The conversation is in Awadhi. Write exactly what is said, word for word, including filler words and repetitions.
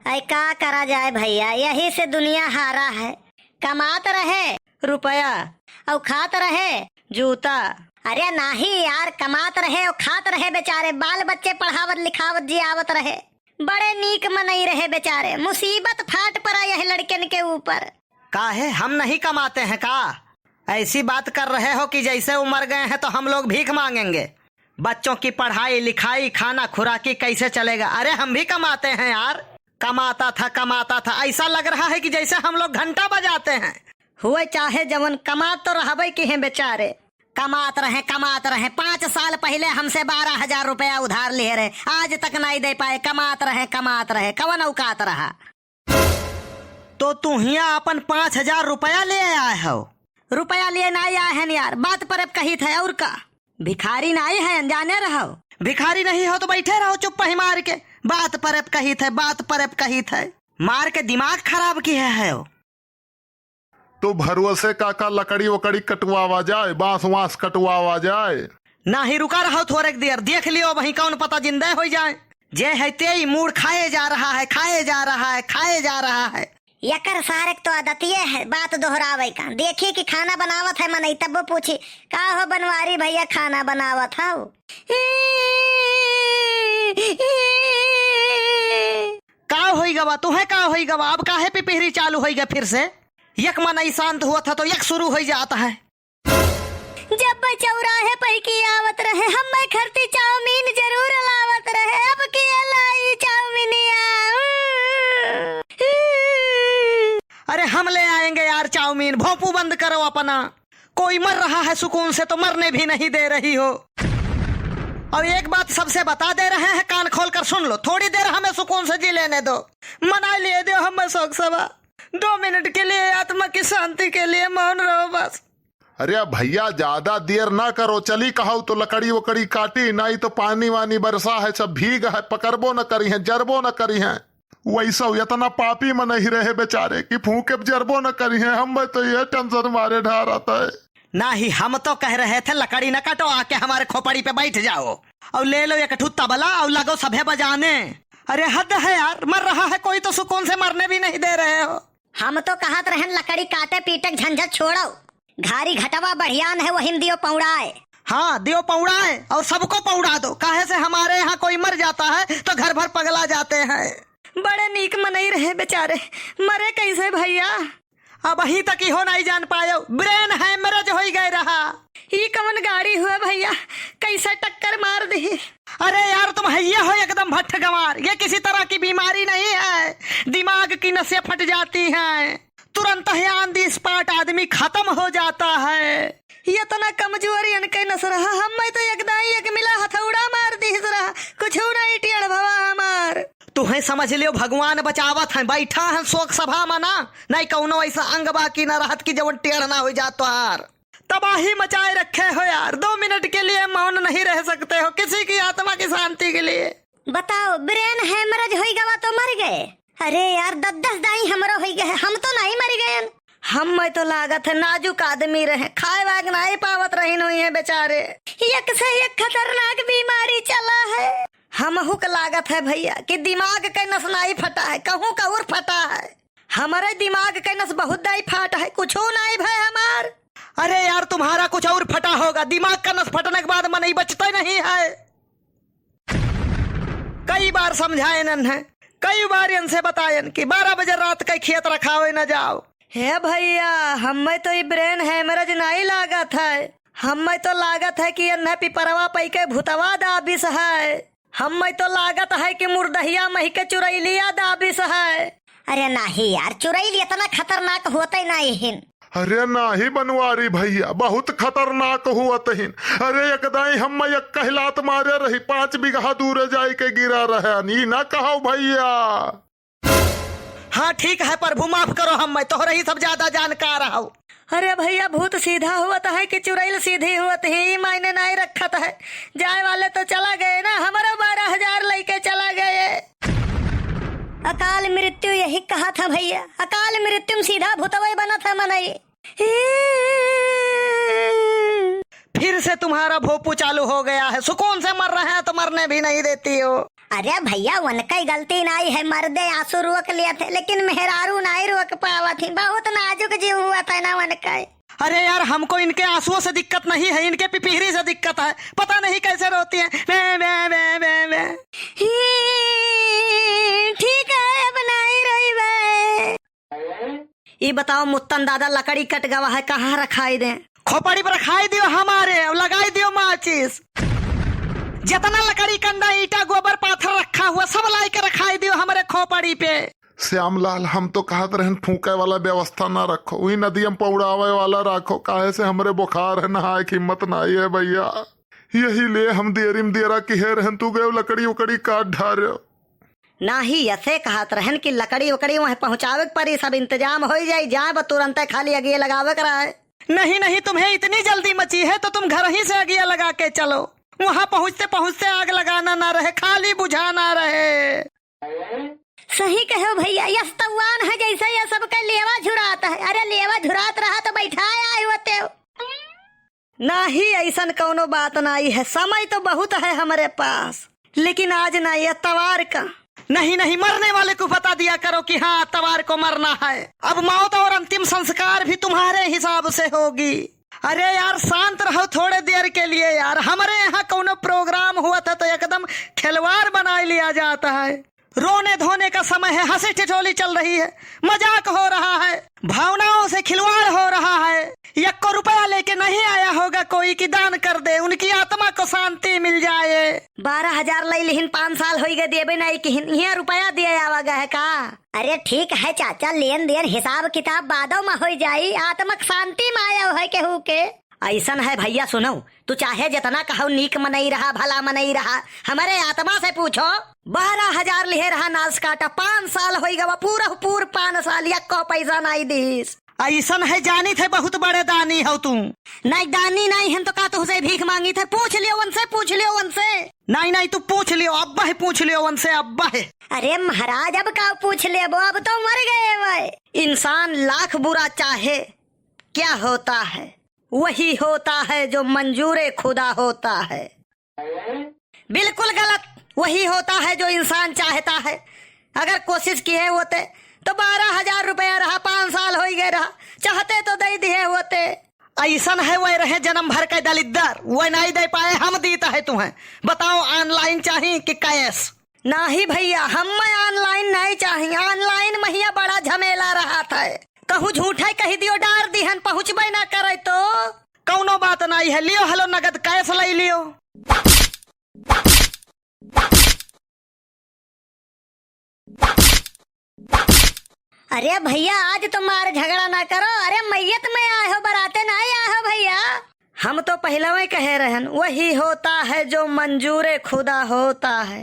अरे का करा जाए भइया, यही से दुनिया हारा है। कमात रहे रुपया अउ खात रहे जूता। अरे नाही यार, कमात रहे अउ खात रहे बेचारे, बाल बच्चे पढ़ावत लिखावत जियावत रहे। बड़े नीक मनई रहे बेचारे, मुसीबत फाट परा यह लड़कन के ऊपर। काहे, हम नहीं कमाते हैं का? ऐसी बात कर रहे हो कि जैसे वो मर गए हैं तो हम लोग भीख मांगेंगे। बच्चों की पढ़ाई लिखाई, खाना खुराकी कैसे चलेगा? अरे हम भी कमाते हैं यार। कमाता था, कमाता था, ऐसा लग रहा है कि जैसे हम लोग घंटा बजाते हैं। हुए चाहे जवन, कमात तो रहबे की हैं बेचारे। कमात रहे, कमात रहे, पाँच साल पहिले हमसे बारह हजार रुपया उधार लिहे रहे, आज तक नाहीं दे पाए। कमात रहे, कमात रहे, कवन औकात रहा? तो तू हियाँ अपन पाँच हजार रुपया ले आए हो? रुपया लिए नाहीं आए हैं यार, बात पर अब कहित है और का? भिखारी नाहीं है, अनजाने रहो। भिखारी नहीं हो तो बैठे रहो चुप पही मार के। बात पर अब कहित है, बात पर अब कहित है। मार के दिमाग खराब किहे हो। तो भरोसे का का लकड़ी वकड़ी कटवावा जाए, बांस वांस कटवावा जाए। नाही, रुका रहो थोड़ेक देर, देख लियो वहीं कौन पता जिंदे होइ जाए। जे है तेई मूड़ खाए जा रहा है, खाए जा रहा है, खाए जा रहा है। यकर सारे क तो आदतिये है बात दोहरावे का। देखी कि खाना बनावत है मनई तब वो पूछी, "का हो बनवारी भइया, खाना बनावत हौ?" का होई गवा, तुहे का होई गवा? अब काहे पिपिहरी चालू होई गा फिर से? यक मनई शांत हुआ था तो यक शुरू होई जात है। जब चौराहे पै की आवत रहे, हम्मे खरती चाउमीन जरूर लावत रहे, अब के लाई चाउमीनिया? अरे हम ले आएंगे यार चाउमीन, भोंपू बंद करो अपना। कोई मर रहा है सुकून से तो मरने भी नहीं दे रही हो। और एक बात सबसे बता दे रहे हैं, कान खोल कर सुन लो, थोड़ी देर हमें सुकून से जी लेने दो। मना लिए दो हमें शोक सभा, दो मिनट के लिए आत्मा की शांति के लिए मौन रहो बस। अरे भइया, ज्यादा देर ना करो, चली कहौ तो लकड़ी वकड़ी काटी, नाहीं तो पानी वानी बरसा है, सब भीग है, पकड़बो न करिहैं, जरबो न करिहैं। वैसौ एतना पापी मनई रहे बेचारे कि फूंके जरबो न करिहैं। हम्मे तो ये tension मारे ढारत है। नाही, हम तो कह रहे थे लकड़ी न काटो, आके हमारे खोपड़ी पे बैठ जाओ और ले लो एक ठू तबला और लगो सभे बजाने। अरे हद है यार, मर रहा है कोई तो सुकून से मरने भी नहीं दे रहे हो। हम तो कहत रहन लकड़ी काटे पीटे क झंझट छोड़ो, घारी घटवा बढ़ियान है, वही में दियो पौड़ाए। हाँ, दियो पौड़ाए और सबको पौड़ा दो, काहे से हमारे यहाँ कोई मर जाता है तो घर भर पगला जाते हैं। बड़े नीक मनई रहे बेचारे, मरे कैसे भइया? अबहीं तक इहो नाहीं जान पायो, brain hemorrhage होई गए रहा। ई कवन गाड़ी हुआ भइया, कैसे टक्कर मार दिही? अरे यार, तुम हइये हो एकदम भट्ठ गंवार, ये किसी तरह की बीमारी नहीं है, दिमाग की नसें फट जाती हैं, तुरंत ही on the spot आदमी खतम हो जाता है। एतना कमजोर इनके नस रहा, हम्मे तो एकदम एक मिला हथौड़ा मार दिहिस रहा, कुछू नाहीं टेढ़ भवा हमार। तुहैं समझ लियो, भगवान बचावत हैं, बैठा हैं शोक सभा मा ना, नाहीं कउनो ऐसा अंग बाकी ना रहत कि जवन टेढ़ ना होइ जात तोहार। तबाही मचाए रखे हो यार, दो मिनट के लिए मौन नहीं रह सकते हो किसी की आत्मा की शांति के लिए? बताओ, brain hemorrhage होई गवा तो मर गए। अरे यार, दस दस दाईं हमरो होई गए, हम तो नाहीं मर गएन। हम्मे तो लागत है नाजुक आदमी रहे, खाए वाए क नाहीं पावत रहिन होइहैं बेचारे। एक से एक खतरनाक बीमारी चला है। हमहू क लागत है भइया कि दिमाग कै नस नाहीं फटा है, कहूँ क अउर फटा है। हमरे दिमाग कै नस बहुत दाईं फाट है, कुछू नाहीं भय हमार। अरे यार, तुम्हारा कुछ और फटा होगा, दिमाग का नस फटने के बाद मनई बचते नहीं है। कई बार समझाएन इन्हें, कई बार इनसे बताएन कि बारह बजे रात कै खेत रखावे न जाओ। हे भइया, हम्मे तो ई brain hemorrhage नाहीं लागत है, हम्मे तो लागत है कि इन्हें पिपरवा पै के भुतवा दाबिस है। हम्मे तो लागत है कि मुर्दहिया महि के चुरैलिया दाबिस है। अरे नाहीं यार, चुरैल एतना खतरनाक होतै नाहीं हिन। अरे नाहीं बनवारी भइया, बहुत खतरनाक होत हिन। अरे एक दाईं हम्मे एक कहिलात मारे रही, पाँच बिगहा दूरे जाइ के गिरा रहन, ई ना कहौ भइया। हाँ ठीक है प्रभु, माफ करो, हम्मे तोहरे ही सब ज्यादा जानकार हौ। अरे भइया, भूत सीधा होत है कि चुरैल सीधी होत ही, ई मायने नाहीं रखत है। जाए वाले तो चला गए ना, हमरो बारह हजार लइके चला गए। अकाल मृत्यु यही कहत है भइया, अकाल मृत्यु में सीधा भुतवै बनत है मनई। फिर से तुम्हारा भोपू चालू हो गया है, सुकून से मर रहे हैं तो मरने भी नहीं देती हो। अरे भइया, उनकइ गलती नाहीं है, मर्दे आँसू रोक लेत है, लेकिन मेहरारू नाहीं रोक पावत ही। बहुत नाजुक जीव हुआ था ना उनकइ। अरे यार, हमको इनके आंसुओं से दिक्कत नहीं है, इनके पिपिहरी से दिक्कत है। पता नहीं कैसे रोती हैं। मैं, मैं, मैं, मैं, मैं। ही, ठीक है, अब नाहीं रोइबे। ई बताओ मुत्तन दादा, लकड़ी कट गवा है, कहाँ रखाई दें? खोपड़ी पर रखाई दियो हमारे, और लगाई दियो माचिस। जितना लकड़ी कंडा, ईंटा, गोबर, पाथर रखा हुआ, सब लाई के रखाई दियो हमरे खोपड़ी पे। श्यामलाल, हम तो कहत रहन फूंके वाला व्यवस्था ना रखो, वही नदिया में पौड़ावे वाला रखो, काहे से हमरे बुखार है, नहाए की हिम्मत नाहीं है भइया। यही ले हम देरी में देरा किहे रहन, तू गयो लकड़ी उकड़ी काट ढार्यो। नाहीं, असे कहत रहन कि लकड़ी उकड़ी वहाँ पहुँचावे के परी, सब इंतजाम होइ जाई, जाए बस तुरंते खाली अगिए लगावे के रहे। नहीं, नहीं, तुम्हें इतनी जल्दी मची है तो तुम घर ही से अगिया लगा के चलो। वहाँ पहुँचते पहुँचते आग लगाना ना रहे, खाली बुझाना रहे। सही कहो भइया, यस तउआन है जैसे ये सबके लेवा झुरात है। अरे लेवा झुरात रहा तो बैठाए आए होते हो। नाहीं, अइसन कउनो बात नाहीं है, समय तो बहुत है हमरे पास, लेकिन आज नाहीं, अतवार का। नहीं, नहीं, मरने वाले को बता दिया करो कि हाँ, अतवार को मरना है। अब मौत और अंतिम संस्कार भी तुम्हारे हिसाब से होगी। अरे यार, शांत रहो थोड़े देर के लिए यार। हमरे यहाँ कउनो program हुआ था तो एकदम खिलवाड़ बनाए लिया जाता है। रोने धोने का समय है, हंसी ठिठोली चल रही है, मजाक हो रहा है, भावनाओं से खिलवाड़ हो रहा है। यक्को रुपया लेके नहीं आया होगा कोई कि दान कर दे, उनकी आत्मा को शांति मिल जाए। बारह हजार लई लिहिन, पाँच साल होई गए देबे नाहीं किहिन, इहाँ रुपया दिए आवा गए है का? अरे ठीक है चाचा, लेन देन हिसाब किताब बादो में होई जाई, आत्मक शांति में आया है केहू के। अइसन है भइया, सुनो, तू चाहे जितना कहो, नीक मनई रहा, भला मनई रहा, हमरे आत्मा से पूछो। बारह हजार लिहे रहा नास काटा, पाँच साल होई गवा, पूरा पूर पाँच साल यक्को पैसा नाहीं दीस। अइसन है, जानित है बहुत बड़े दानी हो तू। नाहीं, दानी नाहीं है तो का तुहसे भीख मांगी थे? पूछ लियो उनसे, पूछ लियो उनसे। नाहीं, नाहीं, तू पूछ लियो, अब्बा है, पूछ लियो उनसे, अब्बा है। अरे महाराज, अब का पूछ लेबो, अब तो मर गए वै। इंसान लाख बुरा चाहे, क्या होता है? वही होता है जो मंजूर खुदा होता है। बिल्कुल गलत। वही होता है जो इंसान चाहता है। अगर कोशिश किहे होते तो बारह हजार रुपया रहा, पाँच साल होई गए रहा, चाहते तो दे दिहे होते। अइसन है वह रहे जन्म भर के दलिद्दर, वह नाहीं दे पाए, हम दीत है तुम्हें। बताओ, online चाही कि cash? नाहीं भइया, हम्मे online नाहीं चाही। Online महिया बड़ा झमेला रहत है, कहूँ झूठे कहि दियो, डार दिहन, पहुँचबे ना करे तो। कउनो बात नाहीं है, लियो हलो नगद, cash लई लियो। अरे भइया, आज तो मार झगड़ा ना करो। अरे मइयत में आए हो, बराते नाहीं आए हो भइया। हम तो पहिलवे कहे रहन, वही होता है जो मंजूर खुदा होता है।